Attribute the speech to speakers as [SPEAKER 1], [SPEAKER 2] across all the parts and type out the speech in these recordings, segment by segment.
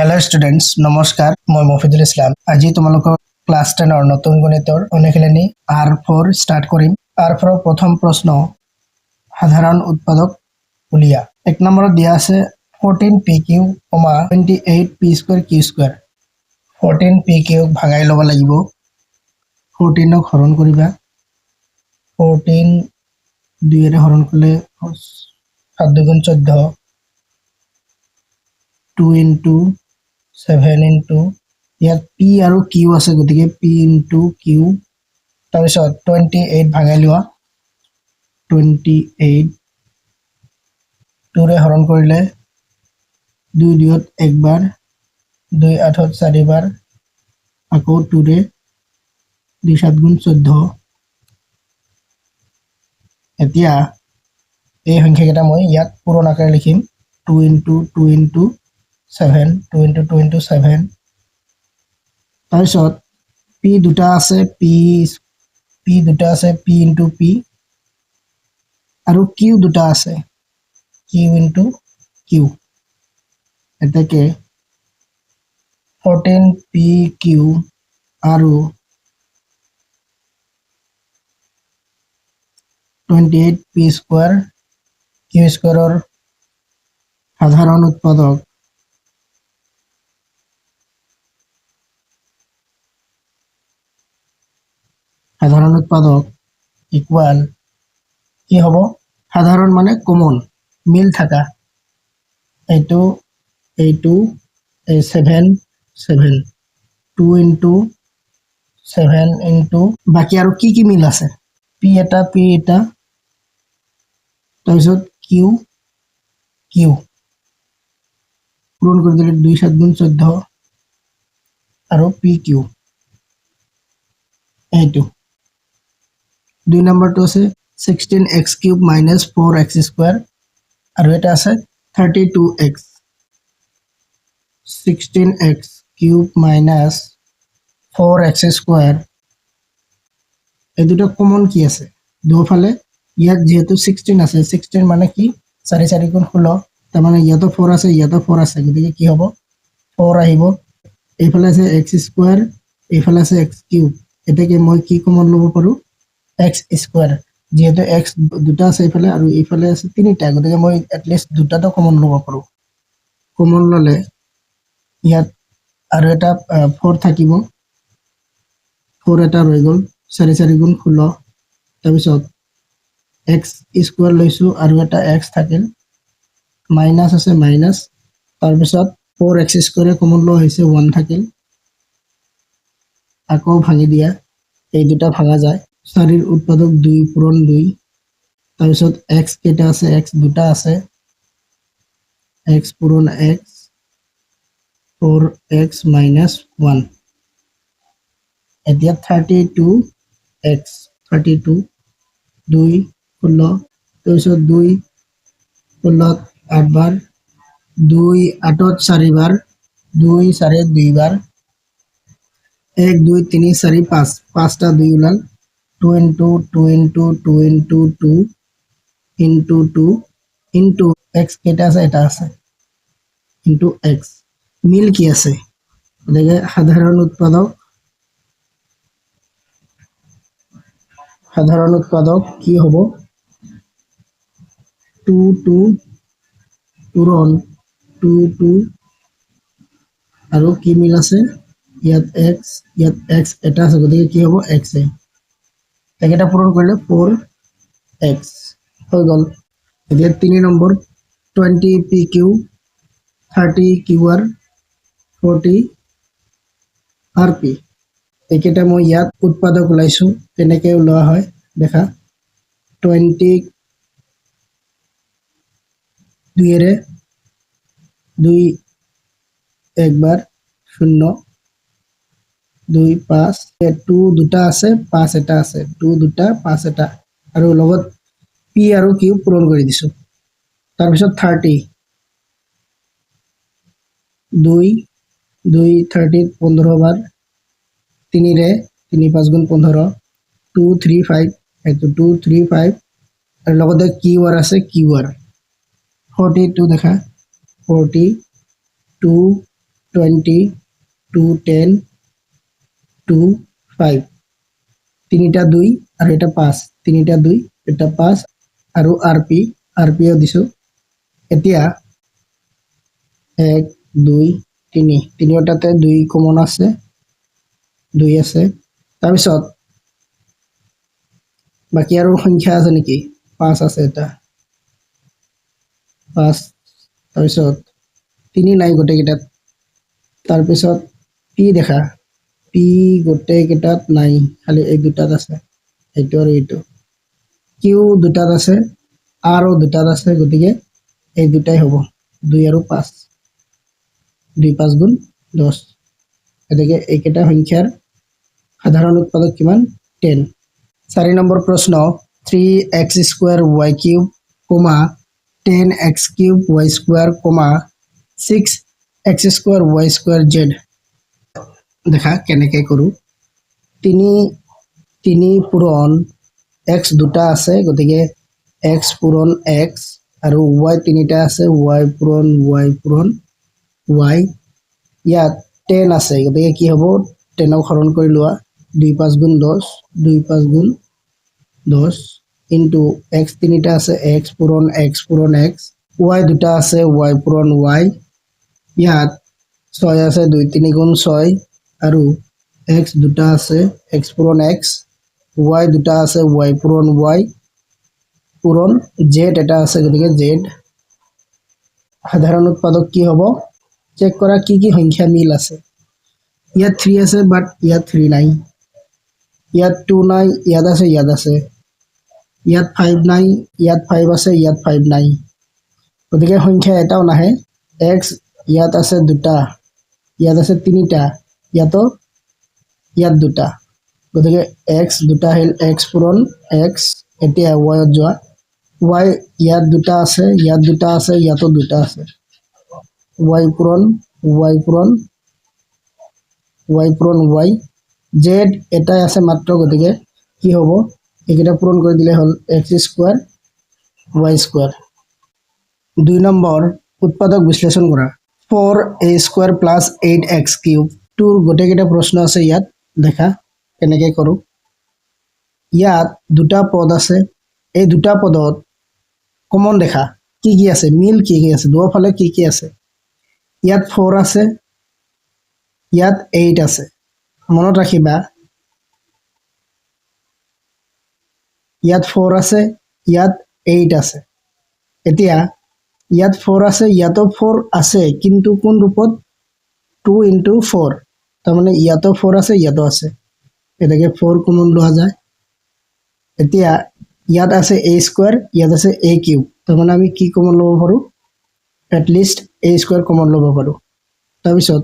[SPEAKER 1] Hello' students, নমস্কাৰ। মই মফিদুল ইছলাম। আজি তোমালোকৰ ক্লাছ 10ৰ নতুন গণিতৰ অনুশীলনী আৰ 4 ষ্টাৰ্ট কৰিম। আৰ 4ৰ প্ৰথম প্ৰশ্ন, সাধাৰণ উৎপাদক উলিয়া। এক নম্বৰত দিয়া আছে 14 P Q comma 28 P square Q square. 14 P কিউক ভাঙাই ল'ব লাগিব। 14ক হৰণ কৰিবা। 14 দুইৰে হৰণ কৰিলে সাত দুগুণ 14। টু ইনটু ছেভেন ইনটু, ইয়াত পি আৰু কিউ আছে, গতিকে পি ইনটু কিউ। তাৰপিছত 28 ভাঙাই লোৱা। 28 টুৰে হৰণ কৰিলে দুই দুইত একবাৰ, দুই আঠত চাৰিবাৰ, আকৌ টুৰে দুই সাত গুণ 14। এতিয়া এই সংখ্যাকেইটা মই ইয়াত পূৰণ আকাৰে লিখিম। Two into two into seven, two into two into seven. তাৰপিছত পি দুটা আছে, পি পি দুটা আছে, পি ইনটু পি, আৰু কিউ দুটা আছে, কিউ ইনটু কিউ। এতেকে 14 পি কিউ আৰু 28 পি স্কোৱাৰ কিউ স্কোৱাৰৰ সাধাৰণ উৎপাদক ইকুয়াল কি হ'ব? সাধাৰণ মানে কমন, মিল থাকা। এইটো, এইটো, এই seven, seven, two into seven into, বাকী আৰু কি কি মিল আছে? পি এটা, পি এটা, তাৰপিছত কিউ কিউ। পূৰণ কৰি দিলে দুই সাত গুণ 14 আৰু পি কিউ। এইটো দুই নম্বৰটো আছে 16 X cube minus four X square আৰু এটা আছে 32 X। 16 X cube minus four X square, এই দুটা কমন কি আছে দুফালে? ইয়াত যিহেতু 16 আছে, 16 মানে কি? চাৰি চাৰি গুণ 16। তাৰমানে ইয়াতো ফ'ৰ আছে, ইয়াতো ফ'ৰ আছে, গতিকে কি হ'ব? ফ'ৰ আহিব। এইফালে আছে এক্স স্কুৱাৰ, এইফালে আছে এক্স কিউব। এতেকে মই কি কমন ল'ব পাৰোঁ? X square. যিহেতু এক্স দুটা আছে এইফালে আৰু এইফালে আছে তিনিটা, গতিকে মই এটলিষ্ট দুটাটো কমন ল'ব পাৰোঁ। কমন ল'লে ইয়াত আৰু এটা ফ'ৰ থাকিব। ফ'ৰ এটা ৰৈ গ'ল। চাৰি চাৰি গুণ 16। তাৰপিছত এক্স স্কুৱাৰ লৈছোঁ আৰু এটা এক্স থাকিল, মাইনাছ আছে, মাইনাছ। তাৰপিছত ফ'ৰ এক্স স্কুৱাৰে কমন লোৱা হৈছে, ওৱান থাকিল। আকৌ ভাঙি দিয়া। এই দুটা ভাঙা যায়। চাৰিৰ উৎপাদক দুই পূৰণ দুই। তাৰপিছত এক্স কেইটা আছে? এক্স দুটা আছে। এক্স পূৰণ X, four X minus one। এতিয়া 32 এক্স, 32, দুই 16, তাৰপিছত দুই 16ত আঠবাৰ, দুই আঠত চাৰিবাৰ, দুই চাৰি দুইবাৰ, এক দুই তিনি চাৰি পাঁচ, পাঁচটা দুই ওলাল। Two into two into two into two into two into X কেইটা আছে? এটা আছে, ইনটু এক্স। মিল কি আছে? গতিকে সাধাৰণ উৎপাদক কি হ'ব? টু টু পূৰণ টু টু, আৰু কি মিল আছে? ইয়াত এক্স, ইয়াত এক্স এটা আছে, গতিকে কি হ'ব? এক্স এ। এইকেইটা পূৰণ কৰিলে ফ'ৰ এক্স হৈ গ'ল। এতিয়া তিনি number, 20 P Q, 30 Q R, 40 R P। এইকেইটা মই ইয়াত উৎপাদক ওলাইছোঁ। কেনেকৈ ওলোৱা হয় দেখা। 20 দুইয়েৰে, দুই একবাৰ, শূন্য, দুই পাঁচ, টু দুটা আছে, পাঁচ এটা আছে, টু দুটা, পাঁচ এটা, আৰু লগত পি আৰু কিউ পূৰণ কৰি দিছোঁ। তাৰপিছত 30, দুই দুই, 30ত 15 বাৰ, তিনিৰে তিনি পাঁচ গুণ 15, টু থ্ৰী ফাইভ, এইটো টু থ্ৰী ফাইভ, আৰু লগতে কিউ আৰ আছে, কিউ আৰ। 42 দেখা, 42। 20, 2, 10, 2, 5। তিনিটা দুই আৰু এটা পাঁচ, তিনিটা দুই, এটা পাঁচ আৰু আৰ পি, আৰ পিও দিছোঁ। এতিয়া এক, দুই, তিনি, তিনিওটাতে দুই কমন আছে, দুই আছে। তাৰপিছত বাকী আৰু সংখ্যা আছে নেকি? পাঁচ আছে এটা, পাঁচ। তাৰপিছত তিনি নাই গোটেইকেইটাত। তাৰপিছত পি দেখা, পি গোটেইকেইটাত নাই, খালি এই দুটাত আছে, এইটো আৰু এইটো। কিউ দুটাত আছে, আৰো দুটাত আছে, গতিকে এই দুটাই হ'ব, দুই আৰু পাঁচ। দুই পাঁচ গুণ 10। গতিকে এইকেইটা সংখ্যাৰ সাধাৰণ উৎপাদক কিমান? 10। 4 নম্বৰ প্ৰশ্ন, 3 x square y cube comma 10 x cube y square comma 6 x square y square z। দেখা কেনেকৈ কৰোঁ। তিনি, তিনি পূৰণ এক্স দুটা আছে, গতিকে এক্স পূৰণ এক্স, আৰু ৱাই তিনিটা আছে, ৱাই পূৰণ ৱাই পূৰণ ৱাই। ইয়াত 10 আছে, গতিকে কি হ'ব? 10ক হৰণ কৰি লোৱা। দুই পাঁচ গুণ 10, দুই পাঁচ গুণ 10 ইনটু এক্স তিনিটা আছে, এক্স পূৰণ এক্স পূৰণ এক্স, ৱাই দুটা আছে, ৱাই পূৰণ ৱাই। ইয়াত ছয় আছে, দুই তিনি গুণ ছয়, আৰু এক্স দুটা আছে, এক্স পূৰণ এক্স, ৱাই দুটা আছে, ৱাই পূৰণ ৱাই পূৰণ জেড এটা আছে, গতিকে জেড। সাধাৰণ উৎপাদক কি হ'ব? চেক কৰা কি কি সংখ্যা মিল আছে। ইয়াত থ্ৰী আছে, বাট ইয়াত থ্ৰী নাই। ইয়াত টু নাই, ইয়াত আছে, ইয়াত আছে। ইয়াত ফাইভ নাই, ইয়াত ফাইভ আছে, ইয়াত ফাইভ নাই, গতিকে সংখ্যা এটাও নাহে। এক্স ইয়াত আছে দুটা, ইয়াত আছে তিনিটা, ইয়াতো, ইয়াত দুটা, গতিকে এক্স দুটা আহিল, এক্স পূৰণ এক্স। এতিয়া ৱাইত যোৱা। ৱাই ইয়াত দুটা আছে, ইয়াত দুটা আছে, ইয়াতো দুটা আছে। ৱাই পূৰণ ৱাই পূৰণ ৱাই পূৰণ ৱাই। জেড এটাই আছে মাত্ৰ, গতিকে কি হ'ব? এইকেইটা পূৰণ কৰি দিলে হ'ল, x square Y square. 2 number, উৎপাদক বিশ্লেষণ কৰা। 4 a square plus 8 x cube। Tour গোটেইকেইটা প্ৰশ্ন আছে ইয়াত। দেখা কেনেকৈ কৰোঁ। ইয়াত দুটা পদ আছে। এই দুটা পদত কমন দেখা কি কি আছে, মিল কি কি আছে, দুয়োফালে কি কি আছে। ইয়াত ফ'ৰ আছে, ইয়াত এইট আছে। মনত ৰাখিবা, ইয়াত ফ'ৰ আছে, ইয়াত এইট আছে। এতিয়া ইয়াত ফ'ৰ আছে, ইয়াতো ফ'ৰ আছে, কিন্তু কোন ৰূপত? টু ইণ্টু ফ'ৰ, তাৰমানে ইয়াতো ফ'ৰ আছে, ইয়াতো আছে। এটাকে ফ'ৰ কমন লোৱা যায়। এতিয়া ইয়াত আছে এ স্কোৱাৰ, ইয়াত আছে এ কিউব, তাৰমানে আমি কি কমন ল'ব পাৰোঁ? এটলিষ্ট এ স্কোৱাৰ কমন ল'ব পাৰোঁ। তাৰপিছত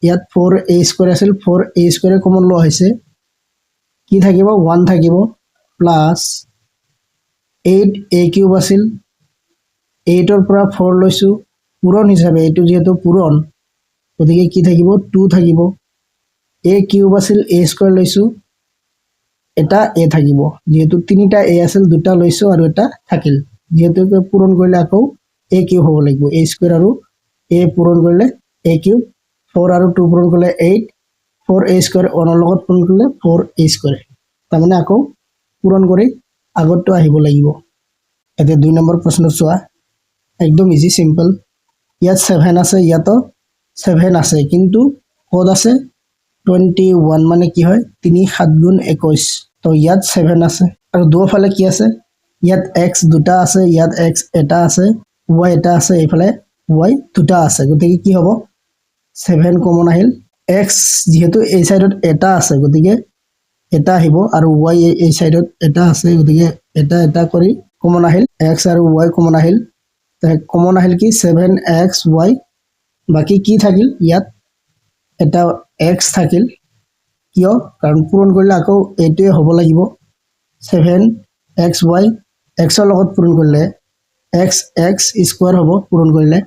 [SPEAKER 1] ইয়াত ফ'ৰ এ স্কোৱাৰ আছিল, ফ'ৰ এ স্কোৱাৰে কমন লোৱা হৈছে। কি থাকিব? ওৱান থাকিব, প্লাছ এইট এ কিউব আছিল, এইটৰ পৰা ফ'ৰ লৈছোঁ পূৰণ হিচাপে, এইটো যিহেতু পূৰণ, গতিকে কি থাকিব? টু থাকিব। এ কিউব আছিল, এ স্কোৱাৰ লৈছোঁ, এটা এ থাকিব। যিহেতু তিনিটা এ আছিল, দুটা লৈছোঁ আৰু এটা থাকিল। যিহেতু পূৰণ কৰিলে আকৌ এ কিউব হ'ব লাগিব। এ স্কোৱাৰ আৰু এ পূৰণ কৰিলে এ কিউব, ফ'ৰ আৰু টু পূৰণ কৰিলে এইট, ফ'ৰ এ স্কোৱাৰ ওৱানৰ লগত পূৰণ কৰিলে ফ'ৰ এ স্কোৱাৰ। তাৰমানে আকৌ পূৰণ কৰি আগতটো আহিব লাগিব। এতিয়া 2 নম্বৰ প্ৰশ্ন চোৱা, একদম ইজি, চিম্পল। ইয়াত ছেভেন আছে, ইয়াতো ছেভেন আছে, কিন্তু ক'ত আছে? 21 মানে কি হয়? তিনি সাত গুণ 21। তো ইয়াত ছেভেন আছে আৰু দুয়োফালে কি আছে? ইয়াত এক্স দুটা আছে, ইয়াত এক্স এটা আছে, ৱাই এটা আছে, এইফালে ৱাই দুটা আছে, গতিকে কি হ'ব? ছেভেন কমন আহিল। এক্স যিহেতু এই চাইডত এটা আছে, গতিকে এটা আহিব, আৰু ৱাই এই চাইডত এটা আছে, গতিকে এটা এটা কৰি কমন আহিল। এক্স আৰু ৱাই কমন আহিল। কমন আহিল কি? Seven x Y. বাকী কি থাকিল? ইয়াত এটা এক্স থাকিল। কিয়? কাৰণ পূৰণ কৰিলে আকৌ এইটোৱে হ'ব লাগিব। ছেভেন এক্স ৱাই, এক্সৰ লগত পূৰণ কৰিলে এক্স এক্স স্কোৱাৰ হ'ব পূৰণ কৰিলে।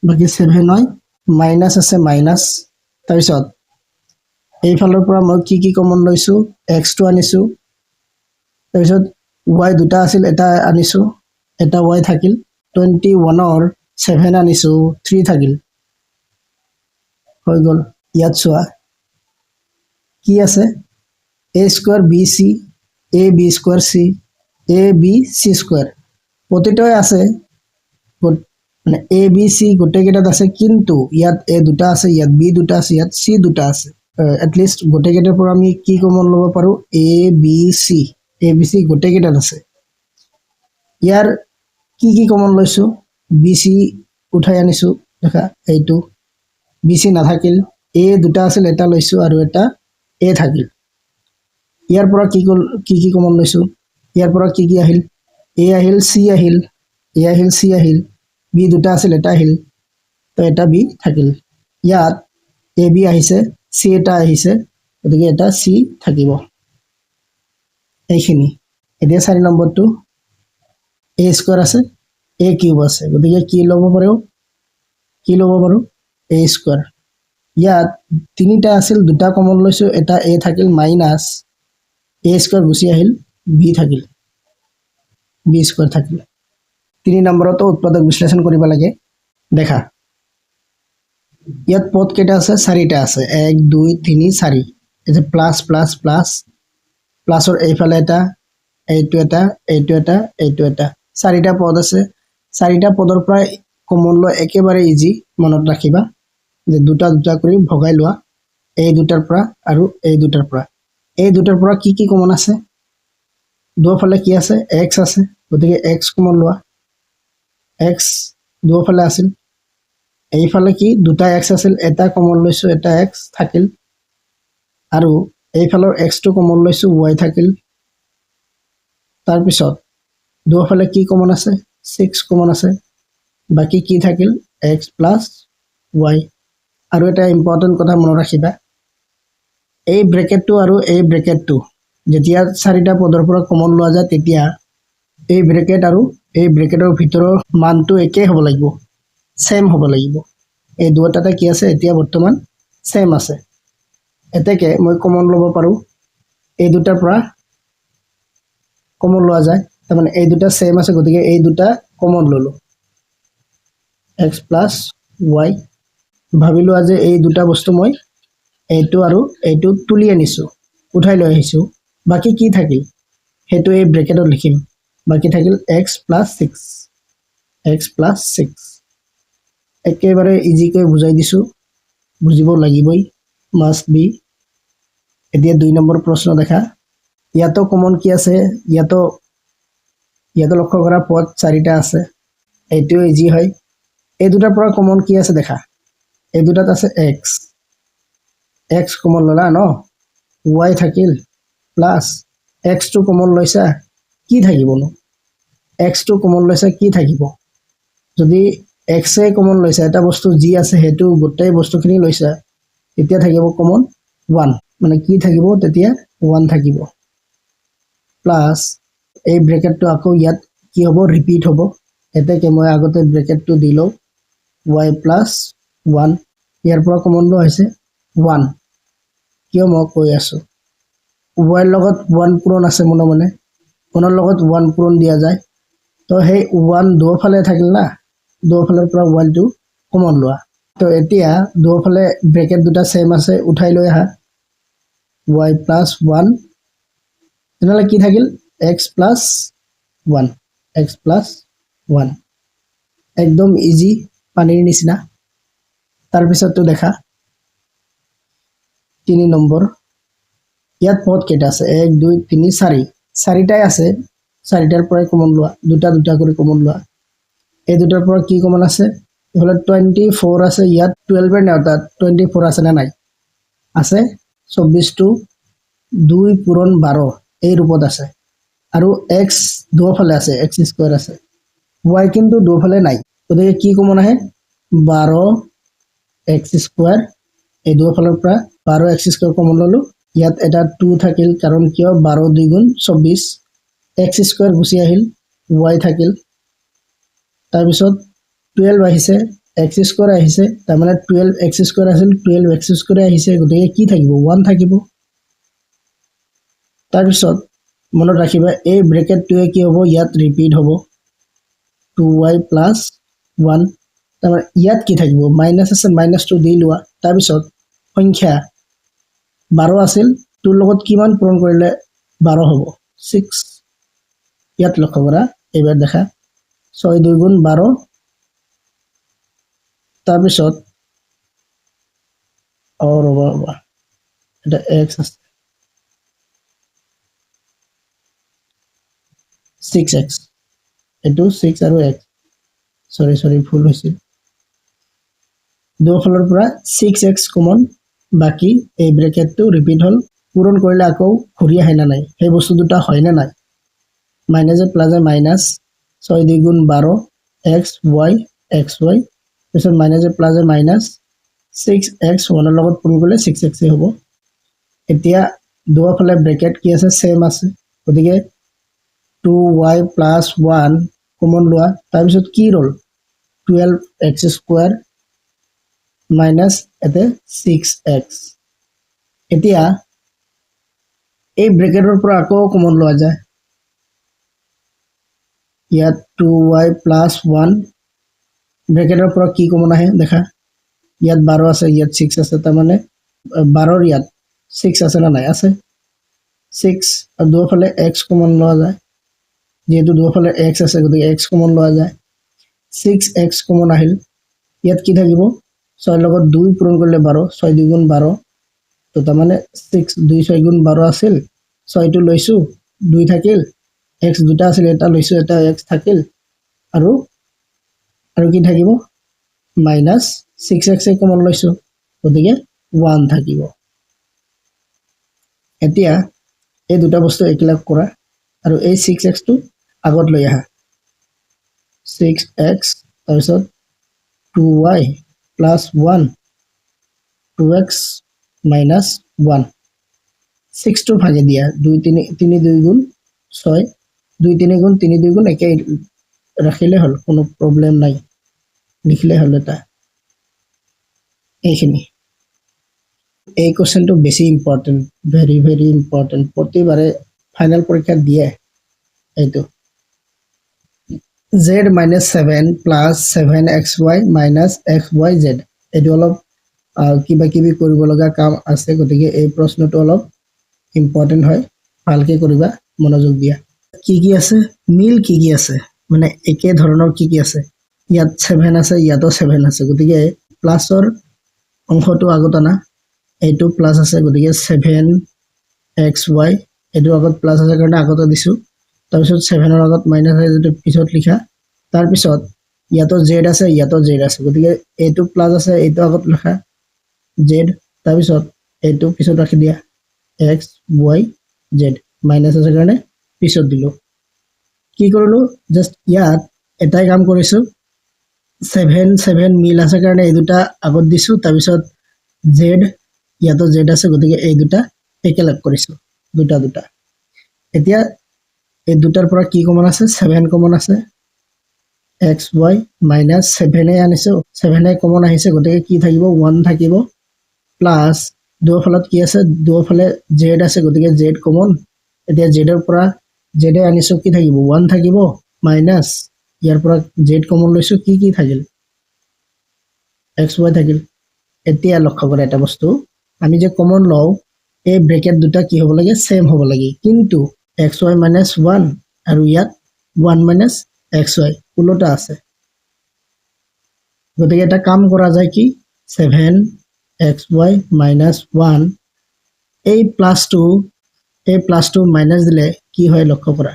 [SPEAKER 1] বাকী ছেভেন হয়, মাইনাছ আছে, মাইনাছ। তাৰপিছত এইফালৰ পৰা মই কি কি কমন লৈছোঁ? এক্সটো আনিছোঁ, তাৰপিছত ৱাই দুটা আছিল, এটা আনিছোঁ, এটা ৱাই থাকিল। 21ৰ ছেভেন আনিছোঁ, থ্ৰী থাকিল। হৈ গ'ল। ইয়াত চোৱা কি আছে? A square B C, A B square C, A B C square প্ৰতিটোৱে আছে। মানে এ বি চি গোটেইকেইটাত আছে, কিন্তু ইয়াত এ দুটা আছে, ইয়াত বি দুটা আছে, ইয়াত চি দুটা আছে। এটলিষ্ট গোটেইকেইটাৰ পৰা আমি কি কমন ল'ব পাৰোঁ? A B C। A B C গোটেইকেইটাত আছে। ইয়াৰ কি কি কমন লৈছোঁ? বি চি উঠাই আনিছোঁ। দেখা, এইটো বি চি নাথাকিল। এ দুটা আছিল, এটা লৈছোঁ আৰু এটা এ থাকিল। ইয়াৰ পৰা কি কল কি কি কমন লৈছোঁ? ইয়াৰ পৰা কি কি আহিল? এ আহিল, চি আহিল, এ আহিল, চি আহিল। বি দুটা আছিল, এটা আহিল, তো এটা বি থাকিল। ইয়াত এ বি আহিছে, চি এটা আহিছে, গতিকে এটা চি থাকিব। এইখিনি। এতিয়া 4 নম্বৰটো। এ স্কুৱাৰ আছে, এ কিউব আছে, গতিকে কি ল'ব পাৰোঁ? কি ল'ব পাৰোঁ? এ স্কুৱাৰ। ইয়াত তিনিটা আছিল, দুটা কমন লৈছোঁ, এটা এ থাকিল, মাইনাছ এ স্কুৱাৰ গুচি আহিল, বি থাকিল, বি স্কুৱাৰ থাকিল। 3 নম্বৰতো উৎপাদক বিশ্লেষণ কৰিব লাগে। দেখা, ইয়াত পদ কেইটা আছে? চাৰিটা আছে। এক, দুই, তিনি, চাৰি। এই যে প্লাছ, প্লাছ, প্লাছ, প্লাছৰ এইফালে এটা, এইটো এটা, এইটো এটা, এইটো এটা, চাৰিটা পদ আছে। চাৰিটা পদৰ পৰাই কমন লোৱা একেবাৰে ইজি। মনত ৰাখিবা যে দুটা দুটা কৰি ভগাই লোৱা, এই দুটাৰ পৰা আৰু এই দুটাৰ পৰা। এই দুটাৰ পৰা কি কি কমন আছে? দুয়োফালে কি আছে? এক্স আছে, গতিকে এক্স কমন লোৱা। এক্স দুয়োফালে আছিল। এইফালে কি দুটা এক্স আছিল, এটা কমন লৈছোঁ, এটা এক্স থাকিল। আৰু এইফালৰ এক্সটো কমন লৈছোঁ, ৱাই থাকিল। তাৰপিছত দুয়োফালে কি কমন আছে? ছিক্স কমন আছে। বাকী কি থাকিল? X plus y. আৰু এটা ইম্পৰ্টেণ্ট কথা মনত ৰাখিবা, এই ব্ৰেকেটটো আৰু এই ব্ৰেকেটটো যেতিয়া চাৰিটা পদৰ পৰা কমন লোৱা যায়, তেতিয়া এই ব্ৰেকেট আৰু এই ব্ৰেকেটৰ ভিতৰৰ মানটো একেই হ'ব লাগিব, ছেম হ'ব লাগিব। এই দুয়োটাতে কি আছে এতিয়া বৰ্তমান? ছেম আছে। এতেকে মই কমন ল'ব পাৰোঁ। এই দুটাৰ পৰা কমন লোৱা যায়, তাৰমানে এই দুটা ছেম আছে, গতিকে এই দুটা কমন ল'লোঁ, এক্স প্লাছ ৱাই। ভাবি লোৱা যে এই দুটা বস্তু মই এইটো আৰু এইটো তুলি আনিছোঁ, উঠাই লৈ আহিছোঁ। বাকী কি থাকিল? সেইটো এই ব্ৰেকেটত লিখিম। বাকী থাকিল x plus six, x plus six। একেবাৰে ইজিকৈ বুজাই দিছোঁ, বুজিব লাগিবই, মাষ্ট বি। এতিয়া 2 নম্বৰ প্ৰশ্ন দেখা। ইয়াতো কমন কি আছে? ইয়াতো লক্ষ্য কৰা, পদ চাৰিটা আছে। এইটোও ইজি হয়। এই দুটাৰ পৰা কমন কি আছে দেখা। এই দুটাত আছে এক্স। এক্স কমন ল'লা ন, ৱাই থাকিল, প্লাছ এক্সটো কমন লৈছা, কি থাকিবনো? এক্সটো কমন লৈছা, কি থাকিব? যদি এক্সে কমন লৈছা, এটা বস্তু যি আছে সেইটো গোটেই বস্তুখিনি লৈছা, তেতিয়া থাকিব কমন ওৱান। মানে কি থাকিব তেতিয়া? ওৱান থাকিব। প্লাছ এই ব্ৰেকেটটো আকৌ ইয়াত কি হ'ব? ৰিপিট হ'ব। এতেকে মই আগতে ব্ৰেকেটটো দি লওঁ। ৱাই প্লাছ ওৱান, ইয়াৰ পৰা কমন লোৱা হৈছে ওৱান। কিয় মই কৈ আছোঁ? ৱাইৰ লগত ওৱান পূৰণ আছে। মনে মনে ওৱানৰ লগত ওৱান পূৰণ দিয়া যায়। তো সেই ওৱান দুয়োফালে থাকিল না, দুয়োফালৰ পৰা ওৱানটো কমন লোৱা। তো এতিয়া দুয়োফালে ব্ৰেকেট দুটা ছেম আছে, উঠাই লৈ আহা, ৱাই প্লাছ ওৱান। তেনেহ'লে কি থাকিল? X plus one, x plus one। একদম ইজি, পানীৰ নিচিনা। তাৰপিছতটো দেখা, 3 নম্বৰ। ইয়াত পদ কেইটা আছে? এক, দুই, তিনি, চাৰি। চাৰিটাই আছে। চাৰিটাৰ পৰাই কমন লোৱা, দুটা দুটা কৰি কমন লোৱা। এই দুটাৰ পৰা কি কমন আছে? এইফালে 24 আছে। ইয়াত 12-ৰ নেওতাত 24 আছে নে নাই? আছে। 24টো 2 পূৰণ 12 এই ৰূপত আছে। আৰু এক্স দুয়োফালে আছে, এক্স স্কুৱেৰ আছে। ৱাই কিন্তু দুয়োফালে নাই। গতিকে কি কমন আহে? 12 এক্স স্কুৱেৰ। এই দুয়োফালৰ পৰা 12 এক্স স্কুৱেৰ কমন ল'লোঁ। ইয়াত এটা টু থাকিল। কাৰণ কিয়? 12 দুই গুণ 24। এক্স স্কুৱেৰ গুচি আহিল, ৱাই থাকিল। তাৰপিছত 12 আহিছে, এক্স স্কুৱেৰ আহিছে। তাৰমানে 12 এক্স স্কুৱেৰ আছিল, 12 এক্স স্কুৱেৰে আহিছে। গতিকে কি থাকিব? ওৱান থাকিব। তাৰপিছত মনত ৰাখিবা, এই ব্ৰেকেটটোৱে কি হ'ব? ইয়াত ৰিপিট হ'ব, টু ৱাই প্লাছ ওৱান। তাৰমানে ইয়াত কি থাকিব? মাইনাছ আছে, মাইনাছটো দি লোৱা। তাৰপিছত সংখ্যা 12 আছিল, 2ৰ লগত কিমান পূৰণ কৰিলে 12 হ'ব? 6। ইয়াত লক্ষ্য কৰা, এইবাৰ দেখা, 6 2 গুণ 12, তাৰপিছত অ ৰ'বা ৰ'বা, এটা এক্স আছে, ছিক্স এক্স, এইটো ছিক্স আৰু এক্স, চৰি চৰি ভুল হৈছিল। দুফালৰ পৰা ছিক্স এক্স কমন, বাকী এই ব্ৰেকেটটো ৰিপিট হ'ল। পূৰণ কৰিলে আকৌ ঘূৰি আহে নে নাই, সেই বস্তু দুটা হয় নে নাই? মাইনাছে প্লাছে মাইনাছ, 6 2 গুণ 12, এক্স ৱাই এক্স ৱাই, তাৰপিছত মাইনাছে প্লাছে মাইনাছ ছিক্স এক্স, ওৱানৰ লগত পূৰণ কৰিলে ছিক্স এক্সেই হ'ব। এতিয়া দুয়োফালে ব্ৰেকেট কি আছে? ছেম আছে, গতিকে two y plus one common লোৱা। তাৰপিছত কি ৰ'ল? 12 এক্স স্কুৱাৰ মাইনাছ ইয়াতে ছিক্স এক্স। এতিয়া এই ব্ৰেকেটৰ পৰা আকৌ কমন লোৱা যায়। ইয়াত টু ৱাই প্লাছ ওৱান, ব্ৰেকেটৰ পৰা কি কমন আহে দেখা। ইয়াত 12 আছে, ইয়াত ছিক্স আছে, তাৰমানে 12ৰ ইয়াত ছিক্স আছে নে নাই? আছে, ছিক্স। আৰু দুয়োফালে এক্স কমন লোৱা যায়, যিহেতু দুয়োফালে এক্স আছে, গতিকে এক্স কমন লোৱা যায়। ছিক্স এক্স কমন আহিল। ইয়াত কি থাকিব? 6ৰ লগত 2 পূৰণ কৰিলে 12, 6 2 গুণ 12। তো তাৰমানে ছিক্স, দুই ছয় গুণ 12 আছিল, 6টো লৈছোঁ, 2 থাকিল, এক্স দুটা আছিল, এটা লৈছোঁ, এটা এক্স থাকিল, আৰু কি থাকিব? মাইনাছ ছিক্স এক্সে কমন লৈছোঁ, গতিকে ওৱান থাকিব। এতিয়া এই দুটা বস্তু একেলগ কৰা আৰু এই ছিক্স এক্সটো আগত লৈ আহা। ছিক্স এক্স, তাৰপিছত two y plus one, two x minus one। ছিক্সটো ভাঙি দিয়া, দুই তিনি, তিনি দুই গুণ ছয়, দুই তিনি গুণ তিনি দুই গুণ একেই ৰাখিলে হ'ল, কোনো প্ৰব্লেম নাই, লিখিলে হ'ল এটা। এইখিনি এই কুৱেশ্যনটো বেছি ইম্পৰ্টেণ্ট, ভেৰি ভেৰি ইম্পৰ্টেণ্ট, প্ৰতিবাৰে ফাইনেল পৰীক্ষাত দিয়ে এইটো। Z minus seven plus seven x y minus x y z, এইটো অলপ কিবা কিবি কৰিব লগা কাম আছে, গতিকে এই প্ৰশ্নটো অলপ ইম্পৰ্টেণ্ট হয়, ভালকে কৰিবা, মনোযোগ দিয়া। কি কি আছে মিল, কি কি আছে, মানে একে ধৰণৰ কি কি আছে? ইয়াত ছেভেন আছে, ইয়াতো ছেভেন আছে, গতিকে প্লাছৰ অংশটো আগত আনা। এইটো প্লাছ আছে, গতিকে ছেভেন এক্স ৱাই, এইটো আগত প্লাছ আছে কাৰণে আগতে দিছোঁ। তাৰপিছত ছেভেনৰ আগত মাইনাছ আছে, যিটো পিছত লিখা। তাৰপিছত ইয়াতো জেড আছে, ইয়াতো জেড আছে, গতিকে এইটো প্লাছ আছে, এইটো আগত লিখা জেড, তাৰপিছত এইটো পিছত ৰাখি দিয়া এক্স ৱাই জেড, মাইনাছ আছে কাৰণে পিছত দিলোঁ। কি কৰিলোঁ? জাষ্ট ইয়াত এটাই কাম কৰিছোঁ, ছেভেন ছেভেন মিল আছে কাৰণে এই দুটা আগত দিছোঁ, তাৰপিছত জেড, ইয়াতো জেড আছে, গতিকে এই দুটা একেলগ কৰিছোঁ, দুটা দুটা। এতিয়া এই দুটাৰ পৰা কি কমন আছে? ছেভেন কমন আছে, এক্স ৱাই মাইনাছ ছেভেনে আনিছোঁ, ছেভেনে কমন আহিছে, গতিকে কি থাকিব? ওৱান থাকিব। প্লাছ দুয়োফালত কি আছে? দুয়োফালে জেড আছে, গতিকে জেড কমন। এতিয়া জেডৰ পৰা জেডে আনিছোঁ, কি থাকিব? ওৱান থাকিব, মাইনাছ ইয়াৰ পৰা জেড কমন লৈছোঁ, কি কি থাকিল? এক্স ৱাই থাকিল। এতিয়া লক্ষ্য কৰা এটা বস্তু, আমি যে কমন লওঁ, এই ব্ৰেকেট দুটা কি হ'ব লাগে? ছেম হ'ব লাগে। কিন্তু এক্স ৱাই মাইনাছ ওৱান আৰু ইয়াত ওৱান মাইনাছ এক্স ৱাই ওলোটা আছে। গতিকে এটা কাম কৰা যায় কি, seven x y minus one, এই প্লাছটো মাইনাছ দিলে কি হয় লক্ষ্য কৰা।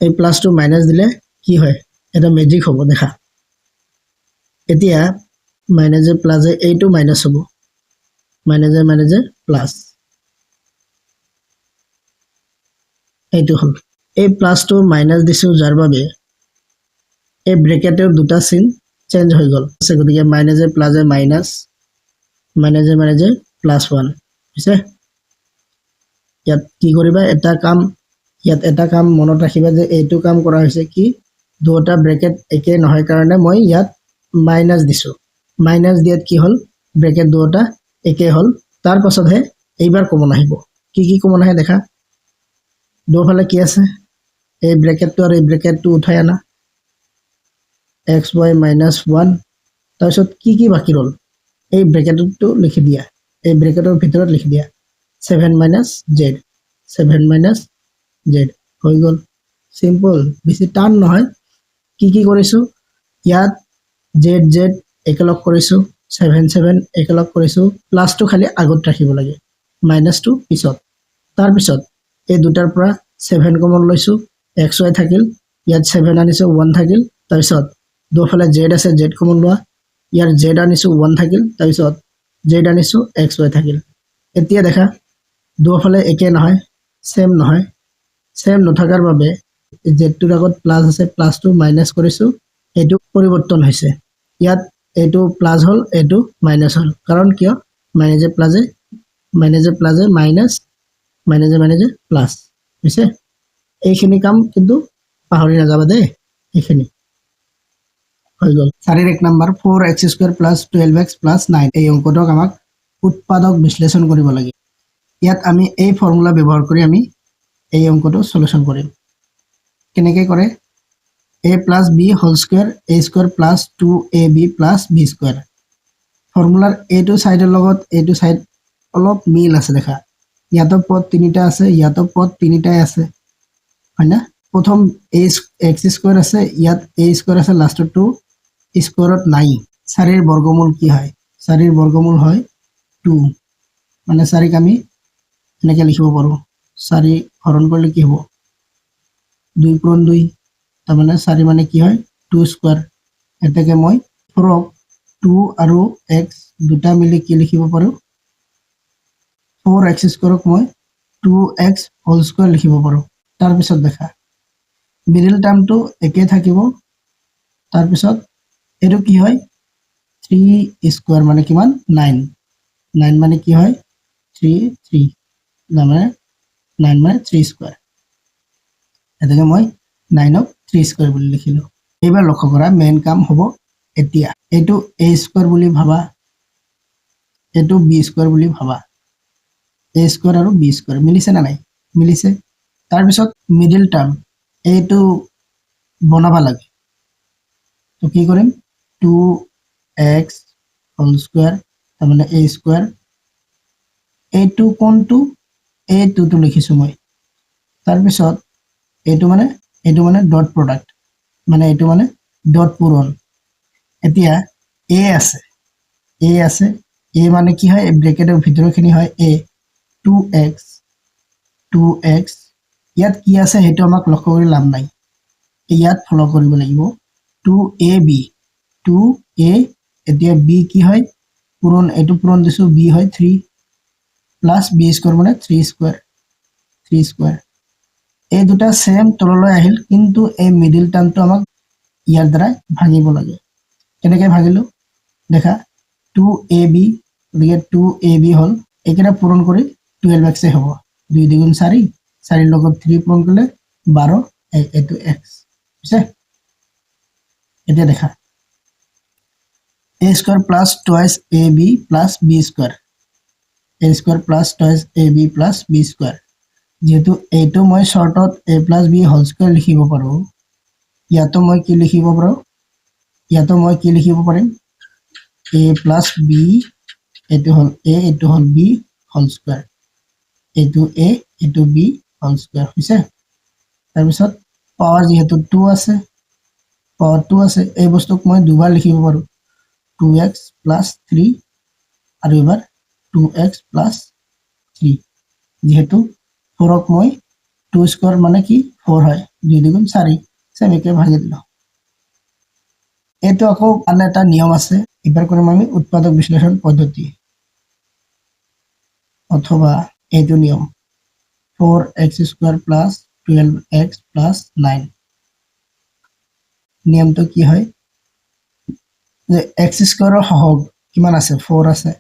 [SPEAKER 1] এই প্লাছটো মাইনাছ দিলে কি হয়? এটা মেজিক হ'ব দেখা। এতিয়া মাইনাজে প্লাজে এইটো মাইনাছ হ'ব, মাইনাজে মাইনাজে প্লাছ, এইটো হ'ল। এই প্লাছটো মাইনাছ দিছোঁ, যাৰ বাবে এই ব্ৰেকেটৰ দুটা চিন চেঞ্জ হৈ গ'ল। গতিকে মাইনাজে প্লাজে মাইনাছ, মাইনাজে মাইনাজে প্লাছ ওৱান হৈছে। ইয়াত কি কৰিবা? এটা কাম ইয়াত এটা কাম মনত ৰাখিবা যে এইটো কাম কৰা হৈছে কি, দুটা ব্ৰেকেট একে নহয় কাৰণে মই ইয়াত মাইনাছ দিছোঁ। মাইনাছ দিয়াত কি হ'ল? ব্ৰেকেট দুটা একে হ'ল। তাৰ পাছতহে এইবাৰ কমন আহিব। কি কি কমন আহে দেখা। দুফালে কি আছে? এই ব্ৰেকেটটো আৰু এই ব্ৰেকেটটো উঠাই আনা। X Y minus one. তাৰপিছত কি কি বাকী ৰ'ল? এই ব্ৰেকেটটো লিখি দিয়া, এই ব্ৰেকেটৰ ভিতৰত লিখি দিয়া seven minus z, seven minus z হৈ গ'ল। চিম্পল, বেছি টান নহয়। কি কি কৰিছোঁ? ইয়াত জেড জেড একেলগ কৰিছোঁ, ছেভেন ছেভেন একেলগ কৰিছোঁ। প্লাছটো খালি আগত ৰাখিব লাগে, মাইনাছটো পিছত। তাৰপিছত এই দুটাৰ পৰা ছেভেন কমন লৈছোঁ, এক্স ৱাই থাকিল। ইয়াত ছেভেন আনিছোঁ, ওৱান থাকিল। তাৰপিছত দুফালে জেড আছে, জেড কমন লোৱা। ইয়াৰ জেড আনিছোঁ, ওৱান থাকিল। তাৰপিছত জেড আনিছোঁ, এক্স ৱাই থাকিল। এতিয়া দেখা, দুফালে একে নহয়, ছেম নহয়। ছেম নথকাৰ বাবে জেডটোৰ আগত প্লাছ আছে, প্লাছটো মাইনাছ কৰিছোঁ, এইটো পৰিৱৰ্তন হৈছে। ইয়াত এইটো প্লাছ হ'ল, এইটো মাইনাছ হ'ল। কাৰণ কিয়? মাইনাজে প্লাজে, মাইনাজে প্লাজে মাইনাছ, মাইনাজে মাইনাজে প্লাছ হৈছে। এইখিনি কাম কিন্তু পাহৰি নাযাবা দেই। এইখিনি হৈ গ'ল। চাৰিৰ এক number, four x square plus 12 x plus 9। এই অংকটোক আমাক উৎপাদক বিশ্লেষণ কৰিব লাগে। ইয়াত আমি এই ফৰ্মুলা ব্যৱহাৰ কৰি আমি এই অংকটো চলুশ্যন কৰিম। কেনেকৈ কৰে? A plus b whole square, a square plus two a b plus b square। ফৰ্মুলাৰ এইটো ছাইডৰ লগত এইটো ছাইড অলপ মিল আছে। দেখা, ইয়াতো পদ তিনিটা আছে, ইয়াতো পদ তিনিটাই আছে, হয় না? প্ৰথম এ এক্স স্কুৱেৰ আছে, ইয়াত এ স্কুৱেৰ আছে, লাষ্টৰটো স্কুৱেৰত নাই। চাৰিৰ বৰ্গমূল কি হয়? চাৰিৰ বৰ্গমূল হয় টু। মানে চাৰিক আমি এনেকৈ লিখিব পাৰোঁ। চাৰি হৰণ কৰিলে কি হ'ব? দুই পূৰণ দুই। তাৰমানে চাৰি মানে কি হয়? Two square. এতেকে মই ফ'ৰক টু আৰু এক্স দুটা মিলি কি লিখিব পাৰোঁ? ফ'ৰ এক্স স্কুৱেৰক মই টু এক্স হোল স্কুৱেৰ লিখিব পাৰোঁ। তাৰপিছত দেখা, মিডিল টাৰ্মটো একে থাকিব। তাৰপিছত এইটো কি হয়? থ্ৰী স্কুৱেৰ মানে কিমান? নাইন। নাইন মানে কি হয়? থ্ৰী থ্ৰী, মানে নাইন মানে থ্ৰী স্কুৱেৰ। এতেকে মই নাইনক থ্ৰী স্কুৱেৰ বুলি লিখিলোঁ। এইবাৰ লক্ষ্য কৰা, মেইন কাম হ'ব এতিয়া। এইটো এ স্কুৱেৰ বুলি ভাবা, এইটো বি স্কুৱেৰ বুলি ভাবা। এ স্কুৱেৰ আৰু বি স্কুৱেৰ মিলিছে নে নাই? মিলিছে। তাৰপিছত মিডিল টাৰ্ম এইটো বনাব লাগে। তো কি কৰিম? টু এক্স হোল স্কুৱেৰ, তাৰমানে এ স্কুৱেৰ। এইটো কোনটো? এই টুটো লিখিছোঁ মই। তাৰপিছত এইটো মানে ডট প্ৰডাক্ট, মানে এইটো মানে ডট পূৰণ। এতিয়া এ আছে, এ আছে। এ মানে কি হয়? ব্ৰেকেটৰ ভিতৰখিনি হয় a। Two x, two x। ইয়াত কি আছে সেইটো আমাক লক্ষ্য কৰি লাভ নাই। ইয়াত ফ'ল' কৰিব লাগিব two a b, two a। এতিয়া বি কি হয়? পূৰণ, এইটো পূৰণ দিছোঁ, বি হয় থ্ৰী। প্লাছ বি স্কুৱেৰ মানে থ্ৰী স্কুৱেৰ, থ্ৰী স্কুৱেৰ। এই দুটা ছেম তললৈ আহিল, কিন্তু এই মিডিল টাৰ্মটো আমাক ইয়াৰ দ্বাৰা ভাঙিব লাগে। কেনেকৈ ভাঙিলোঁ দেখা, টু এ বি। গতিকে টু এ বি হ'ল, এইকেইটা পূৰণ কৰি 12 এক্সে হ'ব। দুই দুগুণ চাৰি, চাৰিৰ লগত থ্ৰী পূৰণ কৰিলে 12, এইটো এক্স বুজিছে। এতিয়া দেখা, a square plus twice a b plus b square, a square plus twice a b plus b square। যিহেতু এইটো মই শ্বৰ্টত a plus b whole square লিখিব পাৰোঁ, ইয়াতো মই কি লিখিব পাৰোঁ? ইয়াতো মই কি লিখিব পাৰিম? এ প্লাছ বি, এইটো হ'ল এ, এইটো হ'ল বি হোল স্কুৱেৰ। এইটো এ, এইটো বি হোল স্কুৱেৰ হৈছে। তাৰপিছত পাৱাৰ যিহেতু টু আছে, পাৱাৰ টু আছে, এই বস্তুক মই দুবাৰ লিখিব পাৰোঁ, টু এক্স প্লাছ থ্ৰী আৰু এবাৰ টু এক্স প্লাছ থ্ৰী। যিহেতু ফ'ৰক মই টু স্কুৱেৰ মানে কি? ফ'ৰ হয়, দুই দুগুণ চাৰি, চেম একে ভাঙি দিলোঁ। এইটো আকৌ আন এটা নিয়ম আছে। এইবাৰ কৰিম আমি উৎপাদক বিশ্লেষণ পদ্ধতি অথবা এইটো নিয়ম, four x square plus 12 x plus 9। নিয়মটো কি হয় যে এক্স স্কুৱেৰৰ সহগ কিমান আছে? ফ'ৰ আছে।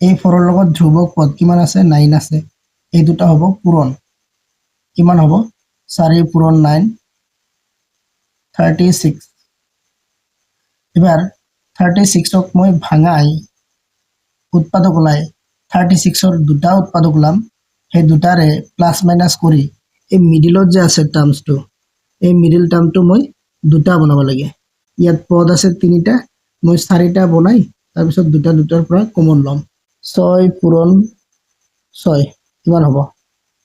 [SPEAKER 1] এই ফ'ৰৰ লগত ধ্ৰুৱক পদ কিমান আছে? নাইন আছে। এই দুটা হ'ব পূৰণ। কিমান হ'ব? চাৰি পূৰণ 9, 36। এবাৰ 36ক মই ভাঙাই উৎপাদক ওলাই, 36ৰ দুটা উৎপাদক ওলাম। সেই দুটাৰে প্লাছ মাইনাছ কৰি এই মিডিলত যে আছে টাৰ্মছটো, এই মিডিল টাৰ্মটো মই দুটা বনাব লাগে। ইয়াত পদ আছে তিনিটা, মই চাৰিটা বনাই তাৰপিছত দুটা দুটাৰ পৰা কমন ল'ম। 6 পূৰণ 6 কিমান হ'ব?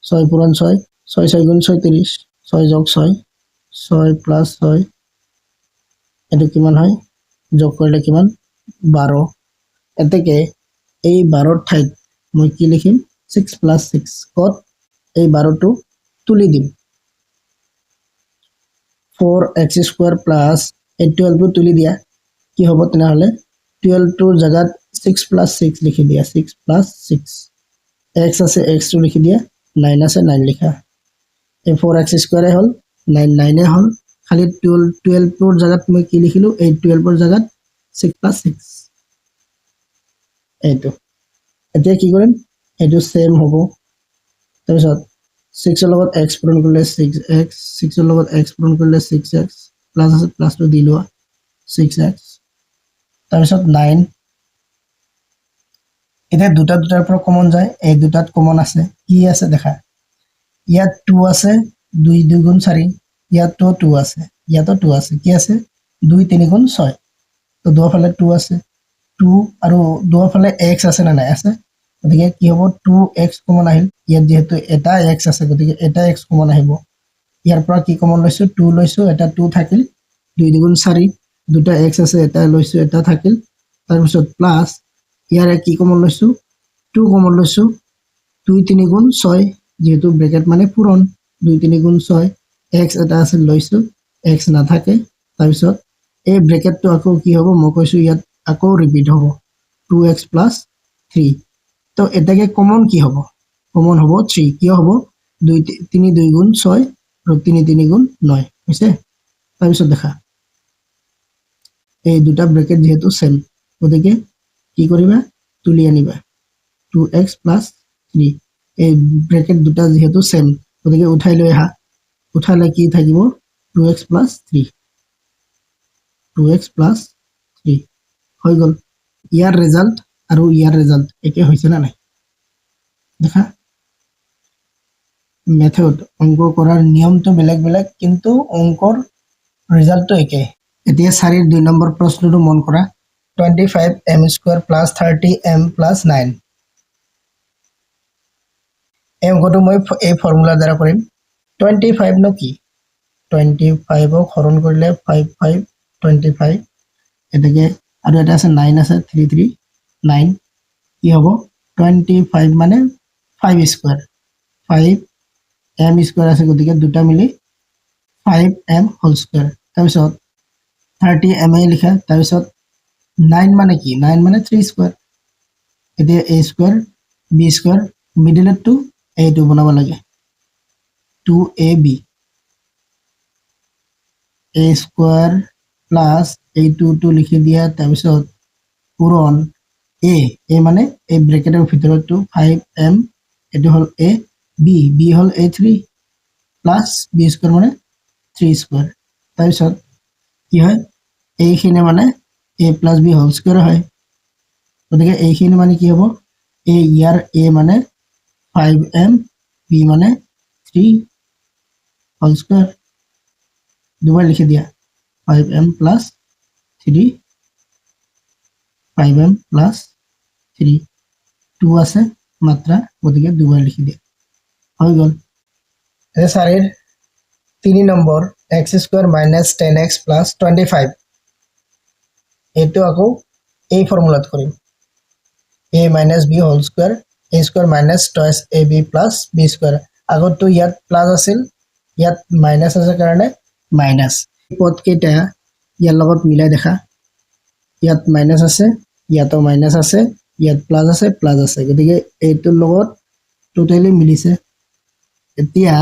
[SPEAKER 1] 6 পূৰণ 6, ছয় ছয় গুণ 36, ছয় যোগ ছয়, ছয় প্লাছ ছয়, এইটো কিমান হয়? যোগ কৰিলে কিমান? 12। এতেকে এই 12ৰ ঠাইত মই কি লিখিম? ছিক্স প্লাছ ছিক্স ক'ত এই 12টো তুলি দিম। ফ'ৰ এক্স স্কুৱাৰ প্লাছ এই 12টো তুলি দিয়া, কি হ'ব তেনেহ'লে? 12টোৰ জেগাত ছিক্স প্লাছ ছিক্স লিখি দিয়া। ছিক্স প্লাছ ছিক্স, এক্স আছে, এক্সটো লিখি দিয়া। নাইন আছে, নাইন লিখা। এই ফ'ৰ এক্স স্কুৱাৰে হ'ল, নাইন নাইনে হ'ল। খালি 12টোৰ জেগাত মই কি লিখিলোঁ? এই 12ৰ জেগাত ছিক্স প্লাছ ছিক্স, এইটো। এতিয়া কি কৰিম? এইটো ছেম হ'ব। তাৰপিছত ছিক্সৰ লগত এক্স পূৰণ কৰিলে ছিক্স এক্স, ছিক্সৰ লগত এক্স পূৰণ কৰিলে ছিক্স এক্স, প্লাছ আছে, প্লাছটো দি লোৱা, ছিক্স এক্স, তাৰপিছত নাইন। এতিয়া দুটা দুটাৰ পৰা কমন যায়। এই দুটাত কমন আছে, কি আছে দেখা। ইয়াত টু আছে, দুই দুই গুণ চাৰি। ইয়াতো টু আছে, ইয়াতো টু আছে। কি আছে? দুই তিনি গুণ ছয়। তো দুফালে টু আছে, টু আৰু দুফালে এক্স আছে নে নাই? আছে। গতিকে কি হ'ব? টু এক্স কমন আহিল। ইয়াত যিহেতু এটা এক্স আছে, গতিকে এটা এক্স কমন আহিব। ইয়াৰ পৰা কি কমন লৈছো? টু লৈছো, এটা টু থাকিল। দুই দুগুণ চাৰি, দুটা এক্স আছে, এটা লৈছো, এটা থাকিল। তাৰপিছত প্লাছ ইয়াৰে কি কমন লৈছো? টু কমন লৈছো। দুই তিনি গুণ ছয়, যিহেতু ব্ৰেকেট মানে পূৰণ, দুই তিনি গুণ ছয়, এক্স এটা আছিল, লৈছো, এক্স নাথাকে। তাৰপিছত এই ব্ৰেকেটটো আকৌ কি হ'ব? মই কৈছো, ইয়াত আকৌ ৰিপিট হ'ব, টু এক্স প্লাছ থ্ৰী। তো এটাকে কমন কি হ'ব? কমন হ'ব থ্ৰী। কিয় হ'ব? দুই তিনি দুই গুণ ছয় আৰু তিনি তিনি গুণ নয় হৈছে। তাৰপিছত দেখা, এই দুটা ব্ৰেকেট যিহেতু ছেম, গতিকে কি কৰিবা? তুলি আনিবা টু এক্স প্লাছ থ্ৰী। এই ব্ৰেকেট দুটা যিহেতু ছেম, গতিকে উঠাই লৈ আহা। উঠালে কি থাকিব? Two x plus three, two x plus three হৈ গ'ল। ইয়াৰ ৰেজাল্ট আৰু ইয়াৰ ৰেজাল্ট একে হৈছে নে নাই দেখা। মেথড, অংক কৰাৰ নিয়মটো বেলেগ বেলেগ, কিন্তু অংকৰ ৰিজাল্টটো একে। এতিয়া 4ৰ 2 নম্বৰ প্ৰশ্নটো মন কৰা। 25 m square plus 30 m plus 9। এই অংকটো মই এই ফৰ্মুলাৰ দ্বাৰা কৰিম। 25 নো কি? 25ক হৰণ কৰিলে ফাইভ ফাইভ 25। এতেকে আৰু এটা আছে, নাইন আছে, থ্ৰী থ্ৰী নাইন। কি হ'ব? 25 মানে five square, five m square আছে, গতিকে দুটা milli five M whole square. তাৰপিছত 30 এম এ লিখা। তাৰপিছত নাইন মানে কি? নাইন মানে থ্ৰী স্কুৱাৰ। এতিয়া এ স্কুৱাৰ বি স্কুৱাৰ, মিডিলতটো এইটো বনাব লাগে, two a b, a square plus এই টুটো লিখি দিয়া। তাৰপিছত পূৰণ এ, এ মানে এই ব্ৰেকেটৰ ভিতৰতটো ফাইভ এম, এইটো হ'ল এ, বি, বি হ'ল a three plus b square মানে থ্ৰী স্কুৱাৰ। তাৰপিছত কি হয়? এইখিনি মানে a plus b whole square হয়। গতিকে এইখিনি মানে কি হ'ব? এ, ইয়াৰ এ মানে ফাইভ এম, বি মানে থ্ৰী হোল স্কুৱাৰ। দুবাৰ লিখি দিয়া, five m plus three, five m plus three। Two আছে মাত্ৰা, গতিকে দুবাৰ লিখি দিয়া হৈ গ'ল। এতিয়া 4ৰ 3 number, x square minus 10 x plus 25। এইটো আকৌ এই ফৰ্মুলাত কৰিম, a minus b whole square, a square minus twice a b plus b square। আগতটো ইয়াত প্লাছ আছিল, ইয়াত মাইনাছ আছে কাৰণে মাইনাছ। পদকেইটা ইয়াৰ লগত মিলাই দেখা। ইয়াত মাইনাছ আছে, ইয়াতো মাইনাছ আছে, ইয়াত প্লাছ আছে, প্লাছ আছে, গতিকে এইটোৰ লগত টোটেলি মিলিছে। এতিয়া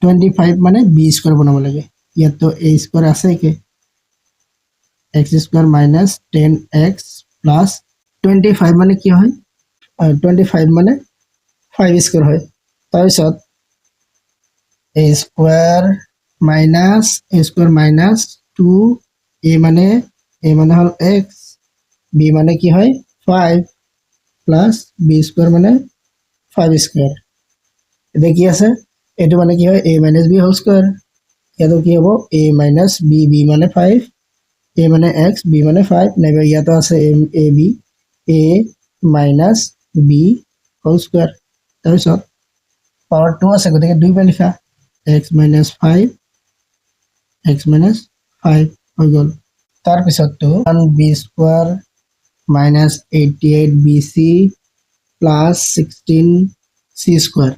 [SPEAKER 1] 25 মানে বি স্কুৱাৰ বনাব লাগে। ইয়াততো এ স্কুৱাৰ আছে একে। X square minus 10 x plus 25 মানে কি হয়? 25 মানে ফাইভ স্কুৱাৰ হয়। তাৰপিছত a square minus, a square minus two a মানে, এ মানে হ'ল এক্স, বি মানে কি হয়? ফাইভ, প্লাছ বি স্কুৱাৰ মানে ফাইভ স্কুৱাৰ। এতিয়া কি আছে? এইটো মানে কি হয়? A minus b whole square। ইয়াতো কি হ'ব? এ মাইনাছ বি, বি মানে ফাইভ। এ মানে এক্স, বি মানে ফাইভ, নাইবা ইয়াতো আছে M A B, A minus B whole square। তাৰপিছত পাৱাৰ টু আছে, গতিকে দুইবাৰ লিখা, x minus five, x minus five হৈ গ'ল। তাৰপিছতটো one B square minus 88 B C plus 16 C square।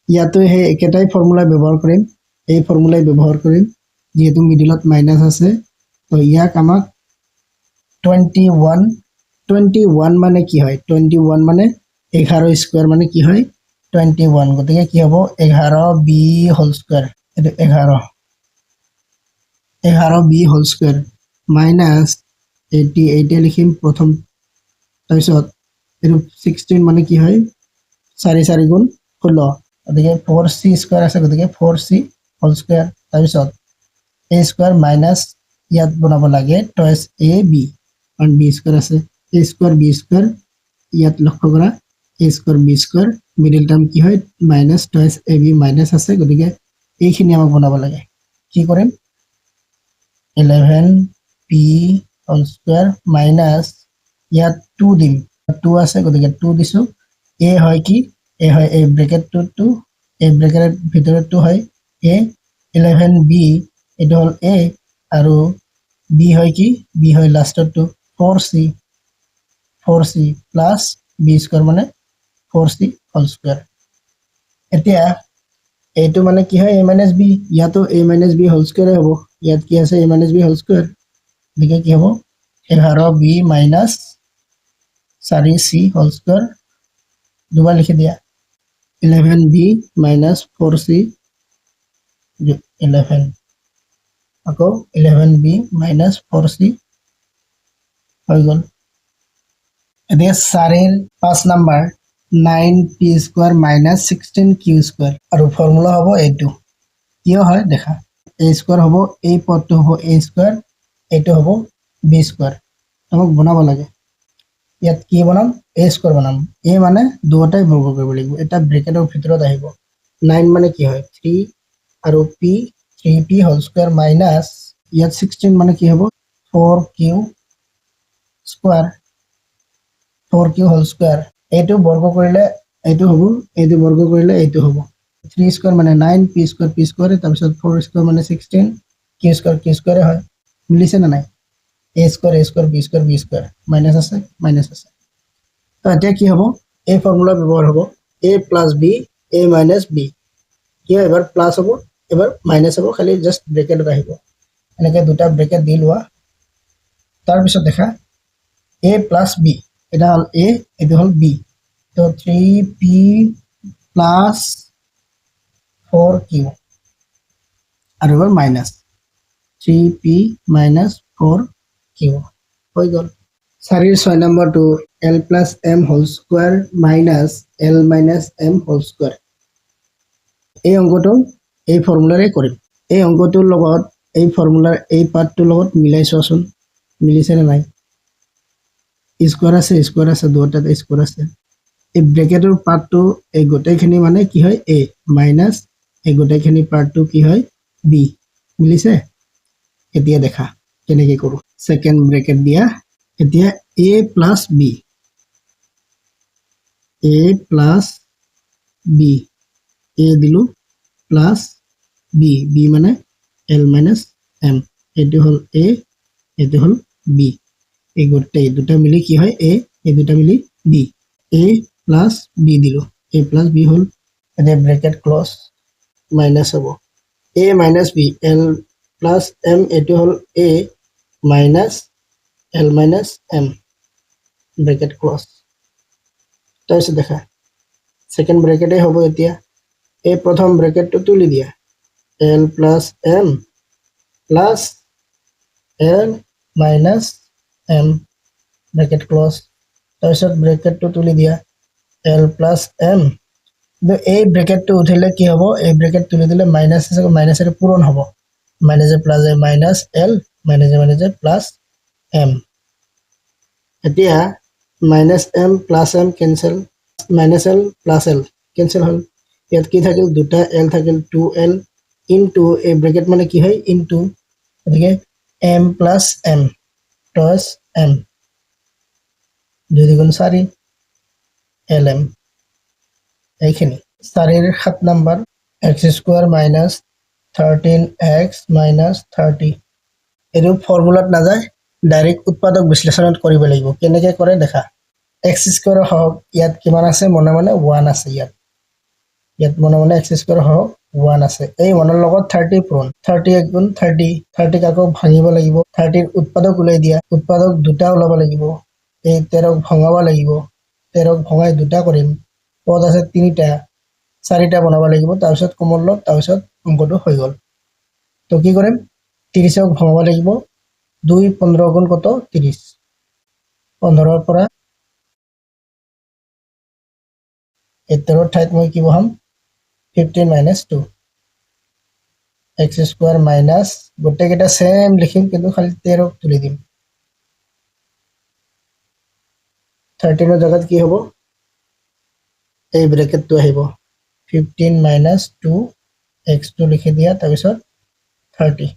[SPEAKER 1] ইয়াতো সেই একেটাই ফৰ্মুলা ব্যৱহাৰ কৰিম, এই ফৰ্মুলাই ব্যৱহাৰ কৰিম। যিহেতু মিডিলত মাইনাছ আছে, তো ইয়াক আমাক 21, 21 মানে কি হয়? 21 মানে 11 স্কুৱাৰ মানে কি হয়? 21। গতিকে কি হ'ব? 11 বি হোল স্কুৱাৰ। এইটো 11, 11 B whole square minus 88-এ লিখিম প্ৰথম। তাৰপিছত এইটো 16 মানে কি হয়? চাৰি চাৰি গুণ 16, গতিকে ফ'ৰ চি স্কুৱাৰ আছে, গতিকে ফ'ৰ চি হোল স্কুৱাৰ। তাৰপিছত এ স্কুৱাৰ মাইনাছ, ইয়াত বনাব লাগে টুৱাইছ এ বি, কাৰণ বি স্কুৱাৰ আছে, এ স্কুৱাৰ বি স্কুৱাৰ। ইয়াত লক্ষ্য কৰা, A square B square middle term কি হয়? Minus twice A B, minus আছে, গতিকে এইখিনি আমাক বনাব লাগে। কি কৰিম? 11 P whole square minus, ইয়াত টু দিম, টু আছে, গতিকে টু দিছোঁ। এ হয় কি? এ হয় এই ব্ৰেকেটটো টু, এই ব্ৰেকেটৰ ভিতৰতটো হয় এ। 11 বি, এইটো হ'ল এ, আৰু বি হয় কি? বি হয় লাষ্টৰটো four C, four C plus B square মানে ফ'ৰ চি হোল স্কুৱাৰ। এতিয়া এইটো মানে কি হয়? এ মাইনাছ বি। ইয়াতো এ মাইনাছ বি হোল স্কুৱাৰে হ'ব। ইয়াত কি আছে? A minus B whole square। গতিকে কি হ'ব? 11 বি মাইনাছ চাৰি চি হোল স্কুৱাৰ। দুবাৰ লিখি দিয়া, 11 B minus four C 11, আকৌ 11 B minus four C হৈ গ'ল। এতিয়া চাৰিৰ পাঁচ number, nine P square minus 16 Q square আৰু ফৰ্মুলা হ'ব এইটো। কিয় হয় দেখা। এ স্কুৱাৰ হ'ব, এই পদটো হ'ব এ স্কুৱাৰ, এইটো হ'ব বি স্কুৱাৰ। আমাক বনাব লাগে। ইয়াত কি বনাম? এ স্কুৱাৰ বনাম। এ মানে দুয়োটাই বৰ্গ কৰিব লাগিব, এটা ব্ৰেকেটৰ ভিতৰত আহিব। নাইন মানে কি হয়? থ্ৰী আৰু P, three P whole square minus, ইয়াত 16 মানে কি হ'ব? Four Q square, four Q whole square। এইটো বৰ্গ কৰিলে এইটো হ'ব, এইটো বৰ্গ কৰিলে এইটো হ'ব। থ্ৰী স্কুৱাৰ মানে নাইন, পি স্কুৱাৰ পি স্কুৱাৰে, তাৰপিছত ফ'ৰ স্কুৱাৰ মানে 16, কিউ স্কুৱাৰ কিউ স্কুৱাৰে হয়। মিলিছে নে নাই? A square A square, B square B square, minus আছে, মাইনাছ আছে। তো এতিয়া কি হ'ব? এই ফৰ্মুলা ব্যৱহাৰ হ'ব, A plus B, A minus B। কি হয়? এবাৰ প্লাছ হ'ব, এবাৰ মাইনাছ হ'ব, খালি জাষ্ট ব্ৰেকেটত আহিব। এনেকৈ দুটা ব্ৰেকেট দি লোৱা। তাৰপিছত দেখা, এ প্লাছ বি, এটা হ'ল এ, এইটো হ'ল বি। তো three P plus four Q আৰু এবাৰ minus three P minus four Q হৈ গ'ল। চাৰিৰ ছয় নম্বৰটো, L plus M whole square minus L minus M whole square। এই অংকটো এই ফৰ্মুলাৰে কৰিম। এই অংকটোৰ লগত, এই ফৰ্মুলাৰ এই পাৰ্টটোৰ লগত মিলাই চোৱাচোন, মিলিছেনে নাই? স্কোৱাৰ আছে, স্কোৱাৰ আছে, দুয়োটাত স্কোৱাৰ আছে। এই ব্ৰেকেটৰ পাৰ্টটো, এই গোটেইখিনি মানে কি হয়? এ মাইনাছ এই গোটেইখিনি পাৰ্টটো কি হয়? বি। মিলিছে। এতিয়া দেখা কেনেকে কৰোঁ। ছেকেণ্ড ব্ৰেকেট দিয়া। এতিয়া A plus B, A plus B, A দিলোঁ, প্লাছ বি, বি মানে এল মাইনাছ এম। এইটো হ'ল এ, এইটো হ'ল বি। এই গোটেই দুটা মিলি কি হয়? এ। এই দুটা মিলি বি। এ প্লাছ বি দিলোঁ, এ প্লাছ বি হ'ল। এতিয়া ব্ৰেকেট ক্লছ, মাইনাছ হ'ব A minus B, L plus M, এইটো হ'ল A minus L minus M, bracket close। তাৰপিছত দেখা, ছেকেণ্ড ব্ৰেকেটেই হ'ব। এতিয়া এই প্ৰথম ব্ৰেকেটটো তুলি দিয়া, L plus M plus L minus M, bracket close। তাৰপিছত ব্ৰেকেটটো তুলি দিয়া, এল প্লাছ এম। কিন্তু এই ব্ৰেকেটটো উঠিলে কি হ'ব? এই ব্ৰেকেট তুলি দিলে মাইনাছ আছে, মাইনাছেৰে পূৰণ হ'ব। মাইনাছে প্লাছে মাইনাছ এল, মাইনাছে মাইনাছে প্লাছ এম। এতিয়া minus M plus M cancel, minus L plus L cancel হ'ল। ইয়াত কি থাকিল? দুটা এল থাকিল, টু এল ইনটু, এই ব্ৰেকেট মানে কি হয়? ইনটু। গতিকে M plus M twice M, দুই দুগুণ চাৰি, এল এম। এইখিনি। চাৰিৰ সাত number, x square minus 13 x minus 30। এইটো ফৰ্মুলাত নাযায়, ডাইৰেক্ট উৎপাদক বিশ্লেষণত কৰিব লাগিব। কেনেকৈ কৰে দেখা। এক্স স্কুৱাৰৰ সহগ ইয়াত কিমান আছে? মনে মনে ওৱান আছে ইয়াত। ইয়াত মনে মনে এক্স স্কুৱাৰৰ সহগ ওৱান আছে। এই ওৱানৰ লগত 30 পূৰণ, 30 এক গুণ 30। 30ক আকৌ ভাঙিব লাগিব। 30ৰ উৎপাদক ওলাই দিয়া। উৎপাদক দুটা ওলাব লাগিব। এই 13ক ভঙাব লাগিব। 13ক ভঙাই দুটা কৰিম। পদ আছে তিনিটা, চাৰিটা বনাব লাগিব। তাৰপিছত কমন ল'ম, তাৰপিছত অংকটো হৈ গ'ল। তো কি কৰিম? 30ক ভঙাব লাগিব। দুই 15 গুণ কত? 30। 15ৰ পৰা এই 13ৰ ঠাইত মই কি বহাম? 15 minus 2, x square minus, গোটেইকেইটা ছেম লিখিম, কিন্তু খালি 13ক তুলি দিম। 13ৰ জেগাত কি হ'ব? এই ব্ৰেকেটটো আহিব, 15 মাইনাছ টু, এক্সটো লিখি দিয়া, তাৰপিছত 30।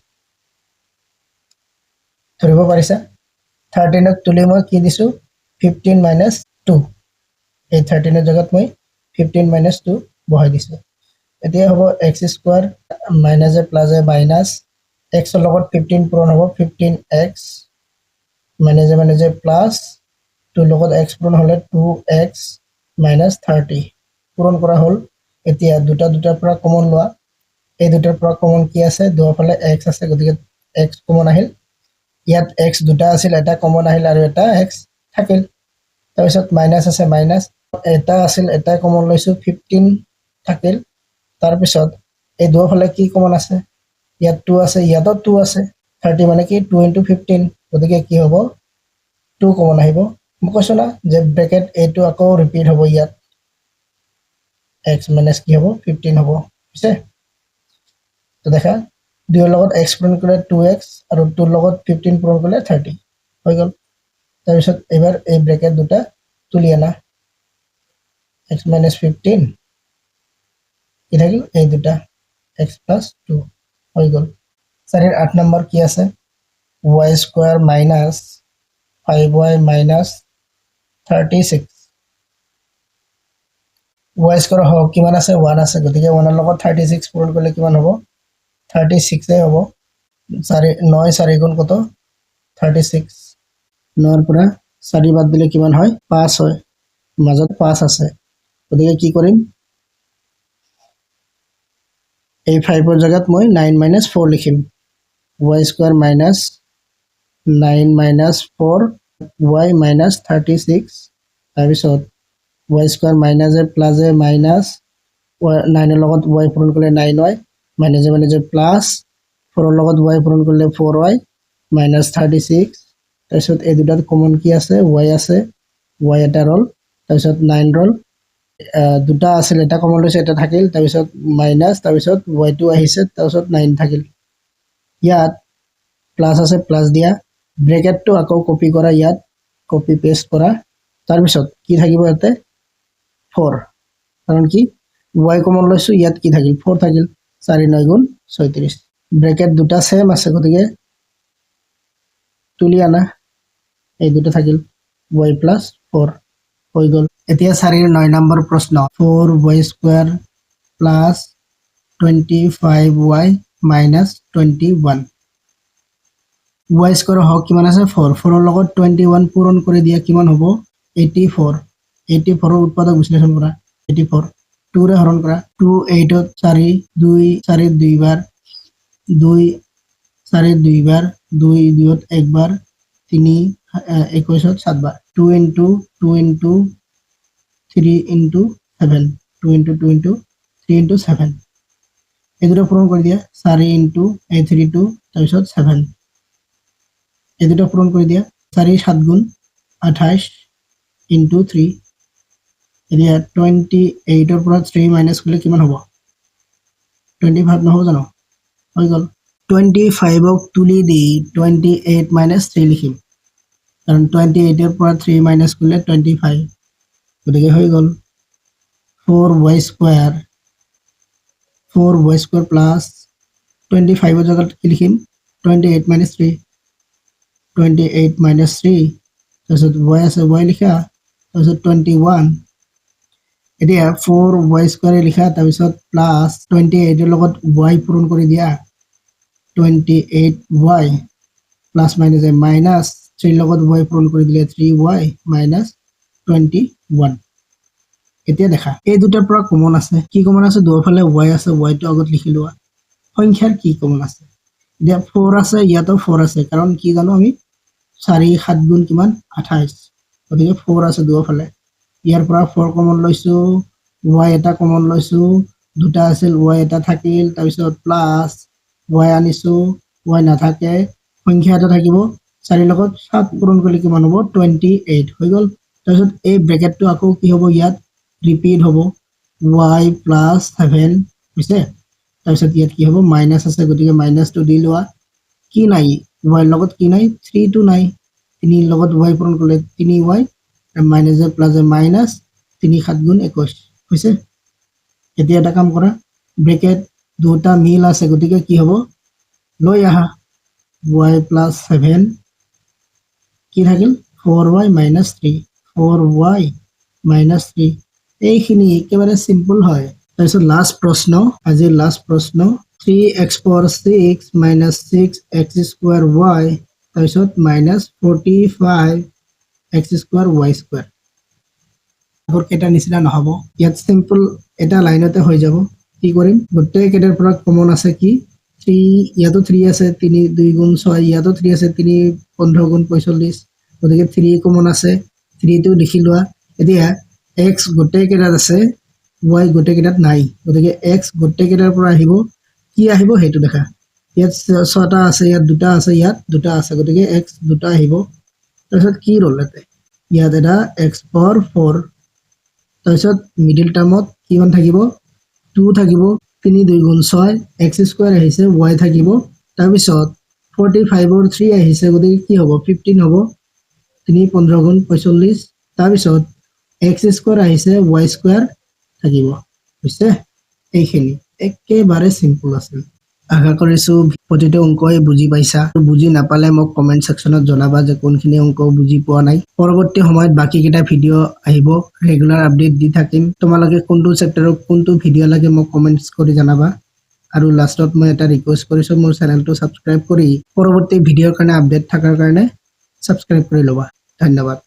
[SPEAKER 1] ধৰিব পাৰিছা? 13ক তুলি মই কি দিছোঁ? 15 মাইনাছ টু। এই 13ৰ জেগাত মই 15 মাইনাছ টু বহাই দিছোঁ। এতিয়া হ'ব এক্স স্কুৱাৰ, মাইনাছে প্লাছে মাইনাছ, এক্সৰ লগত 15 পূৰণ হ'ব 15 এক্স, মাইনাছে মাইনাছে প্লাছ, টুৰ লগত এক্স পূৰণ হ'লে টু এক্স মাইনাছ 30। পূৰণ কৰা হ'ল। এতিয়া দুটা দুটাৰ পৰা কমন লোৱা। এই দুটাৰ পৰা কমন কি আছে? দুয়োফালে এক্স আছে, গতিকে এক্স কমন আহিল। ইয়াত এক্স দুটা আছিল, এটা কমন আহিল আৰু এটা এক্স থাকিল। তাৰপিছত মাইনাছ আছে, মাইনাছ, এটা আছিল, এটা কমন লৈছোঁ, 15 থাকিল। তাৰপিছত এই দুয়োফালে কি কমন আছে? ইয়াত টু আছে, ইয়াতো টু আছে। 30 মানে কি? Two into 15। গতিকে কি হ'ব? টু কমন আহিব। মই কৈছোঁ না যে ব্ৰেকেট এইটো আকৌ ৰিপিট হ'ব ইয়াত। এক্স মাইনাছ কি হ'ব? 15 হ'ব, বুজিছে? তো দেখা, দুইৰ লগত এক্স পূৰণ কৰিলে টু এক্স আৰু টুৰ লগত 15 পূৰণ কৰিলে 30 হৈ গ'ল। তাৰপিছত এইবাৰ এই ব্ৰেকেট দুটা তুলি আনা। এক্স মাইনাছ 15 কি থাকিল? এই দুটা এক্স প্লাছ টু হৈ গ'ল। চাৰিৰ আঠ নম্বৰ কি আছে? Y square minus 5 y minus 36। Y square হওক কিমান আছে? ওৱান আছে। গতিকে ওৱানৰ লগত 36 পূৰণ কৰিলে কিমান হ'ব? 36েই হ'ব। চাৰি, নয় চাৰি গুণ কত? 36। নৰ পৰা চাৰি বাদ দিলে কিমান হয়? পাঁচ হয়। মাজত পাঁচ আছে। গতিকে কি কৰিম? এই ফাইভৰ জেগাত মই নাইন মাইনাছ ফ'ৰ লিখিম। Y square minus 9 minus 4 y minus 36। তাৰপিছত ৱাই স্কুৱাৰ, মাইনাছে প্লাছে মাইনাছ, ৱাই, নাইনৰ লগত ৱাই পূৰণ কৰিলে নাইন ৱাই, মাইনাছে মাইনাছে প্লাছ, ফ'ৰৰ লগত ৱাই পূৰণ কৰিলে 4 ৱাই মাইনাছ 36। তাৰপিছত এই দুটাত কমন কি আছে? ৱাই আছে। ৱাই এটা ৰ'ল, তাৰপিছত নাইন ৰ'ল। দুটা আছিল, এটা কমন লৈছে, এটা থাকিল। তাৰপিছত মাইনাছ, তাৰপিছত ৱাইটো আহিছে, তাৰপিছত নাইন থাকিল। ইয়াত প্লাছ আছে, প্লাছ দিয়া। ব্ৰেকেটটো আকৌ কপি কৰা, ইয়াত কপি পেষ্ট কৰা। তাৰপিছত কি থাকিব ইয়াতে? ফ'ৰ। কাৰণ কি? ৱাই কমন লৈছোঁ। ইয়াত কি থাকিল? ফ'ৰ থাকিল। চাৰি নয় গুণ 36। ব্ৰেকেট দুটা ছেম আছে, গতিকে তুলি আনা। এই দুটা থাকিল, ৱাই প্লাছ ফ'ৰ হৈ গ'ল। এতিয়া চাৰিৰ নয় নম্বৰ প্ৰশ্ন, 4 y square plus 25 y minus 21। Y square হওক কিমান আছে? ফ'ৰ। ফ'ৰৰ লগত 21 পূৰণ কৰি দিয়া, কিমান হ'ব? 84। 84ৰ উৎপাদক বিশ্লেষণ কৰা। 84 টুৰে হৰণ কৰা। টু এইটত চাৰি, দুই চাৰি দুইবাৰ, দুই চাৰি দুইবাৰ, দুই দুইত একবাৰ, তিনি 21ত সাতবাৰ। 2 into 2 into 3 into 7, 2 into 2 into 3 into 7। এই দুটা পূৰণ কৰি দিয়া। চাৰি ইণ্টু এই থ্ৰী টু, তাৰপিছত ছেভেন। এই দুটা পূৰণ কৰি দিয়া। চাৰি সাত গুণ 28 ইণ্টু থ্ৰী। এতিয়া 28ৰ পৰা থ্ৰী মাইনাছ কৰিলে কিমান হ'ব? 25 নহ'ব জানো? হৈ গ'ল। 25ক তুলি দি 28 মাইনাছ থ্ৰী লিখিম, কাৰণ 28ৰ পৰা থ্ৰী মাইনাছ কৰিলে 25। গতিকে হৈ গ'ল 4 y square, 4 y square plus 25ৰ জেগাত কি লিখিম? 28 minus three. 28 minus three। তাৰপিছত ৱাই আছে, ৱাই লিখা। তাৰপিছত 21। এতিয়া ফ'ৰ ৱাই স্কুৱাৰে লিখা। তাৰপিছত প্লাছ 28ৰ লগত ৱাই পূৰণ কৰি দিয়া, 28 y plus minus minus থ্ৰীৰ লগত ৱাই পূৰণ কৰি দিলে three y minus 21। এতিয়া দেখা, এই দুটাৰ পৰা কমন আছে। কি কমন আছে? দুয়োফালে ৱাই আছে, ৱাইটো আগত লিখি লোৱা। সংখ্যাৰ কি কমন আছে? এতিয়া ফ'ৰ আছে, ইয়াতো ফ'ৰ আছে। কাৰণ কি জানো আমি? চাৰি সাত গুণ কিমান? 28। গতিকে ফ'ৰ আছে দুয়োফালে। ইয়াৰ পৰা ফ'ৰ কমন লৈছো, ৱাই এটা কমন লৈছো, দুটা আছিল, ৱাই এটা থাকিল। তাৰপিছত প্লাছ ৱাই আনিছো, ৱাই নাথাকে, সংখ্যা এটা থাকিব। চাৰিৰ লগত সাত পূৰণ কৰিলে কিমান হ'ব? 28 হৈ গ'ল। তাৰপিছত এই ব্ৰেকেটটো আকৌ কি হ'ব? ইয়াত ৰিপিট হ'ব, ৱাই প্লাছ ছেভেন হৈছে। তাৰপিছত ইয়াত কি হ'ব? মাইনাছ আছে, গতিকে মাইনাছটো দি লোৱা। কি নাই? ৱাইৰ লগত কি নাই? থ্ৰীটো নাই। তিনিৰ লগত ৱাই পূৰণ কৰিলে তিনি ৱাই, মাইনাছে প্লাছে মাইনাছ, তিনি সাত গুণ 21 হৈছে। এতিয়া এটা কাম কৰা, ব্ৰেকেট দুটা মিল আছে, গতিকে কি হ'ব? লৈ আহা ৱাই প্লাছ ছেভেন। কি থাকিল? Four y minus three, four y minus three। এইখিনি একেবাৰে চিম্পল হয়। তাৰপিছত লাষ্ট প্ৰশ্ন, আজিৰ লাষ্ট প্ৰশ্ন, three x power six minus six x square y, তাৰপিছত minus 45 x square y square। আগৰ কেইটাৰ নিচিনা নহ'ব, ইয়াত চিম্পল এটা লাইনতে হৈ যাব। কি কৰিম? গোটেই কেইটাৰ পৰা কমন আছে কি? থ্ৰী। ইয়াতো থ্ৰী আছে, তিনি দুই গুণ ছয়। ইয়াতো থ্ৰী আছে, তিনি 15 গুণ 45। গতিকে থ্ৰী কমন আছে, থ্ৰীটো লিখি লোৱা। এতিয়া এক্স গোটেই কেইটাত আছে, ৱাই গোটেই কেইটাত নাই। গতিকে এক্স গোটেই কেইটাৰ পৰা আহিব। কি আহিব সেইটো দেখা। ইয়াত ছটা আছে, ইয়াত দুটা আছে, ইয়াত দুটা আছে, গতিকে এক্স দুটা আহিব। তাৰপিছত কি ৰ'ল ইয়াতে? ইয়াত এটা এক্স পাৱাৰ ফ'ৰ। তাৰপিছত মিডিল টাৰ্মত কিমান থাকিব? টু থাকিব। তিনি দুই গুণ ছয়, এক্স স্কুৱাৰ আহিছে, ৱাই থাকিব। তাৰপিছত 45ৰ থ্ৰী আহিছে, গতিকে কি হ'ব? 15 হ'ব। তিনি 15 গুণ 45। তাৰপিছত এক্স স্কুৱাৰ আহিছে, ৱাই স্কুৱাৰ থাকিব। হৈছে, এইখিনি একেবাৰে চিম্পল আছিল। আশা কৰিছো প্ৰতিটো অংকই বুজি পাইছা। বুজি নাপালে মোক কমেণ্ট ছেকশ্যনত জনাবা যে কোনখিনি অংক বুজি পোৱা নাই। পৰৱৰ্তী সময়ত বাকীকেইটা ভিডিঅ' আহিব, ৰেগুলাৰ আপডেট দি থাকিম। তোমালোকে কোনটো চেপ্টাৰৰ কোনটো ভিডিঅ' লাগে মোক কমেণ্টছ কৰি জনাবা। আৰু লাষ্টত মই এটা ৰিকুৱেষ্ট কৰিছোঁ, মোৰ চেনেলটো ছাবস্ক্ৰাইব কৰি পৰৱৰ্তী ভিডিঅ'ৰ কাৰণে আপডেট থকাৰ কাৰণে ছাবস্ক্ৰাইব কৰি ল'বা। ধন্যবাদ।